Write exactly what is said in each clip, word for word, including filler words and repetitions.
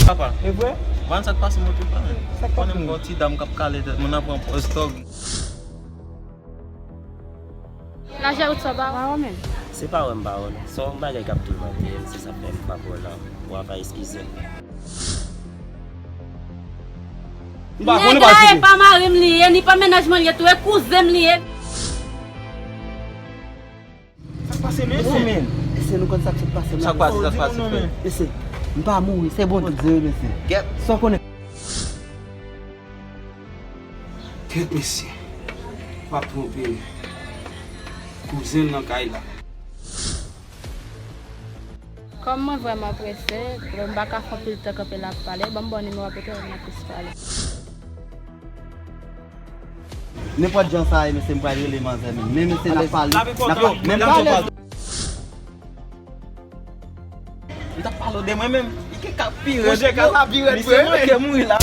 Papa, e vre? Van sa k pase moto pa men. Sa k pase? Konnen m gon ti dam k ap kale tèt mwen nan pran pòz tòg. Lajè wout sa ba. Mawon menm. Se pa wè m pa wè non. Se yon bagay k ap toumante m, se sa k fè m pa wè w la. W ava eskize m. M pa konnen. Nèg la e pa mari m li ye, ni pa mennaj mwen li ye tou, e kouzen m li ye. Sa k pase mesye? Mesye, nou konn sa k sot pase m la. Sa k pase, sa k pase frè? Mesye, m pa mouri, se Bondye ki di mesye. Gèt. Sa w konnen? Kèt mesye, m ap twonpe m. Kouzen l nan kay la. Kòm mwen vrèman prese, m pa ka fè anpil tan kanpe la ap pale, ban m ba w nimewo a petèt n a plis pale. Nenpòt jan sa ye, mesye, m pral rele manzè menm. Men mesye, n ap pale, n ap menm pale. M t ap pale w de mwen menm. Li gen ka pi rèd. Monchè, ka sa pi rèd vre. Misye manke mouri la.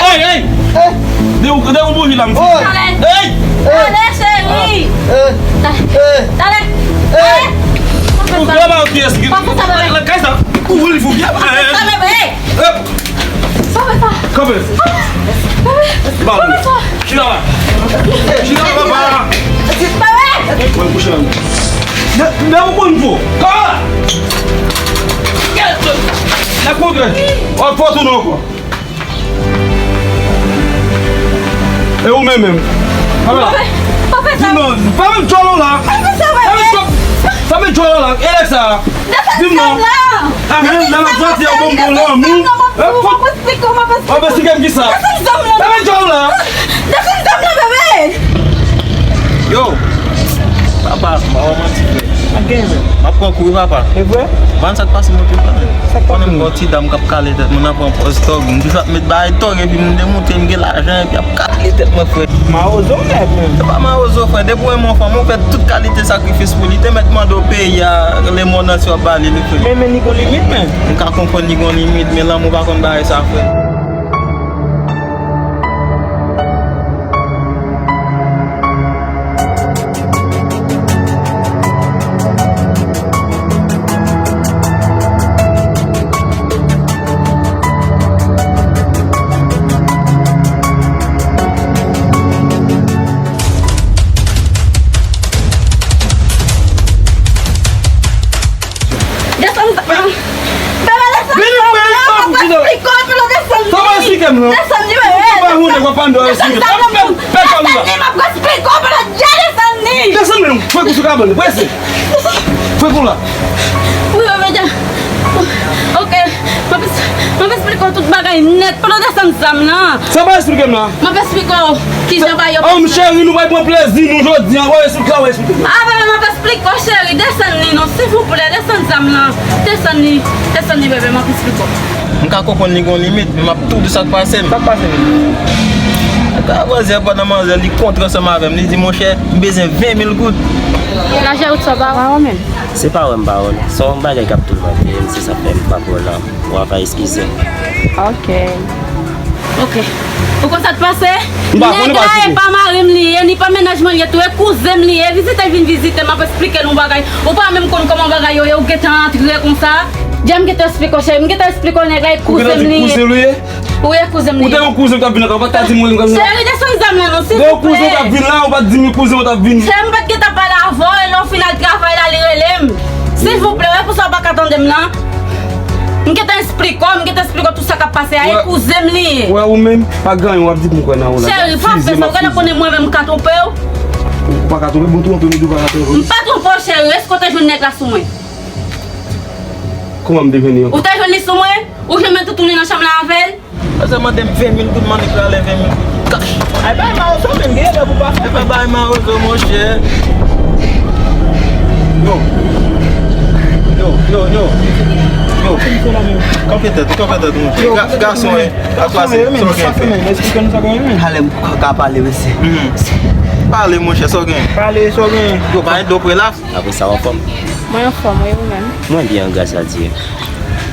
Ey, ey! De ou, de ou bouji la, m fou. Ey! Talè, cheri! Talè! Ey! Fou, granma, kiyès ki nan kay sa? Kouvri l, fou, byen. Sa, bebe! Ey! Sa w fè sa? Kanpe. Bebe! Sa w fè sa? Chita la. Chita la, papa. Bebe! Mwen kouche la. Men, men ou konn fò. Kòman? N ap kontre. W ap fò tounen ankò. E ou menm menm? Papa. Papa, papa, sa. Di non, pa menm djòl ou la. Pa fè sa, bebe. Pa menm djòl, pa menm djòl ou la. E nèg sa. Desann zam la! Amen, nan la sante, yo bon, bon, lanmou. Desann zam la, m ap esplike w, m ap esplike w. W ap esplike m kisa? Desann zam la! Desann zam la! Desann zam la, bebe! Yo! Papa, m pa wè manti, frè. Pa gen, men. M ap pran kou, wi, papa. E vre? Van sa k pase moto pa men. Sa k pase? Konnen m gon ti dam k ap kale tèt mwen nan pran pòz tòg. M toujou ap met bagay tòg, epi m demoute, m gen lajan, epi ap kale tèt mwen, frè. Mawozo nèt, men. Se pa mawozo, frè. Depi w renmen yon fanm, ou fè tout kalite sakrifis pou li. Te mèt mande w peyi a, le monde entier ap ba li li, frè. Men, men, li gon limit, men. M ka konprann li gon limit, men lanmou pa konn bagay sa, frè. Desann sa. Bebe, desann sa. Vini, vini, vini, vini. Sa w esplike m, non? Desann li, bebe. Ou pa honte, w ap pa m dwe esplike. Desann li, m ap esplike w, bebe, desann li. Desann li, non. Fè kou sou kabann, prese. Fè kou la. Wi, bebe, dja. Ok. M ap es-, m ap esplike w tout bagay nèt. Pandan w desann zam nan. Sa w pa esplike m la? M ap esplike w kijan bagay yo. Oh, m cheri, nou pral pran plezi nou jodi a. W ap esplike, w ap esplike. Ah, bebe, m ap esplike w, cheri. Desann li non, silvouplè. Desann zam nan. Desann li. Desann li, bebe, m ap esplike w. M ka konprann li gon limit, men m ap tou di sa k pase m. Sa k pase m? Granmoisin pandan manzè, li kontre ansanm avè m. Li di, monchè, m bezwen ven mil goud. Lajè wout sa w pa wè menm. Se pa wè m pa wè. Se yon bagay k ap toumante m, se sa k fè m pa wè w la. W ava eskize m. Ok. Ok. Ou konn sa k pase? Nèg la e pa mari m li ye, ni pa mennaj mwen li ye tou, e kouzen m li ye. Vizitè l vin vizite m, m ap esplike l yon bagay. Ou pa menm konn kòman bagay yo ye, ou gentan antre konsa. Dja m gentan esplike w, cheri, m gentan esplike w, nèg la e kouzen m li ye. Ou gentan di kouzen l ou ye? Wi, e kouzen m li ye. Ou te yon kouzen k ap vin la, ou pa t ka di m wi m. Cheri, desann zam nan non, silvouplè. Te yon kouzen k ap vin la, ou pa t di m kouzen ou t ap vin. Cheri, m pa t gentan pale avè w, e lè w fin al travay la, li rele m. Silvouplè, wè pou sa w pa ka tande m nan. M gentan esplike w, m gentan esplike w tout sa k ap pase a, e kouzen m li ye. Wè ou menm, pa gen anyen w ap di pou m kwè nan ou la. Cheri, pa fè sa, ou gentan konnen mwen menm m ka twonpe w. Ou pa ka twonpe, bon twonpe m, ou di w pa ka twonpe. M pa twonpe w, cheri, èske w te jwenn nèg la sou mwen? Kòman m te jwenn li ankò? Ou te jwenn li sou mwen? Ou janm retounen nan chanm la avè l? Manzè mande m ven mil goud, m annik rale ven mil goud kach. Ay, bay mawozo, men, gen lè pou pa fè. Epa bay mawozo, monchè. Yo. Yo, yo, yo. Yo. Kanpe tèt, kanpe tèt, monchè. Ga-, gason, e, ap pase, sa w gen fè. Esplike nou sa w gen, men. Talè m ka pale, mesye. Pale, monchè, sa w gen. Pale, sa w gen. Yo, pa gen do pre la. Apre sa, w anfòm? Mwen anfòm, wi, ou menm? Mwen byen, gras a Dye.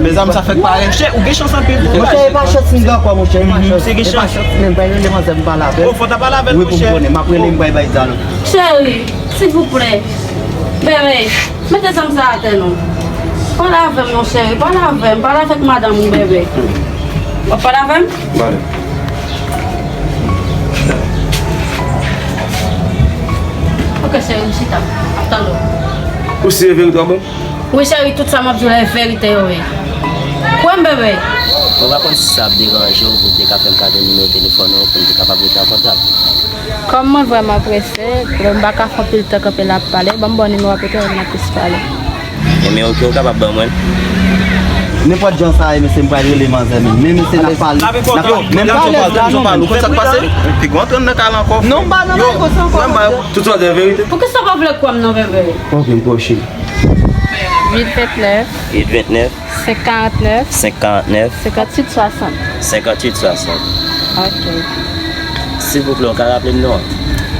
Mezanmi, sa fèk parèt. Monchè, ou gen chans anpil tou. Monchè, e pa chans m gen ankò, monchè, e pa chans. Se gen chans. Men m pral rele manzè m pale avè l. O, fò w ta pale avè l, monchè. Wi, pou m konnen. M ap rele, m pral bay dalo. Cheri, silvouplè. Bebe, mete zam sa atè non. Pale avè m non, cheri, pale avè m. Pale avèk madanm ou, bebe. W ap pale avè m? Pale. Ok, cheri, m chita. Ap tande w. Ou si e verite, bon? Wi, cheri, tout sa m ap di w la, e verite yo ye. Kwè m, bebe. Mwen pa konn si sa ap deranje w pou w te ka fè m kado nimewo telefòn ou pou n te kapab rete an kontak. Kòm mwen vrèman prese, m pa ka fè anpil tan kanpe la ap pale, ban m ba w nimewo a petèt n ap plis pale. Ebyen, ok, ou kapab ban mwen l. Nenpòt jan sa ye, mesye, m pral rele manzè menm. Men, mesye, n ap pale. N ap pale. Men m pa alèz la non, menm. Ou konn sa k pase? Pi gwo antre nan kay la ankò. Non, m pa nan bagay konsa ankò, mesye. Tout sa w di verite. Poukisa w pa vle kwè m non, bebe? Ok, m kwè w, cheri. Uit vennèf. Uit vennèf. Senk karannèf. Senk karannèf. Senkantuit swasant. Senkantuit swasant. Ok. Silvouplè, ou ka raple m non an?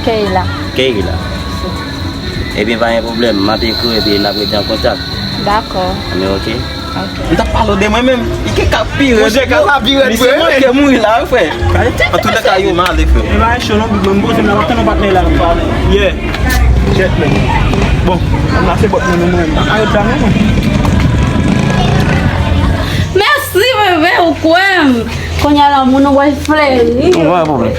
Keyla. Keyla. Ebyen, pa gen pwoblèm. M ap ekri w epi n ap rete an kontak. Dakò. Men ok. Ok. M t ap pale w de mwen menm. Li gen ka pi rèd. Monchè, ka sa pi rèd vre. Misye manke mouri la, wi, frè. Antoulèka, yo, m ale, frè. E pa cho non, big man, poze m la, m ap tann yon patnè la. Yeah. Kèt, men. Bon, m la se bòt mwen, mwen, mwen. Arèt la, non, mwen. Ou kwè m? Kounye a la, moun ou wè fleri. Mwen pa pwoblèm.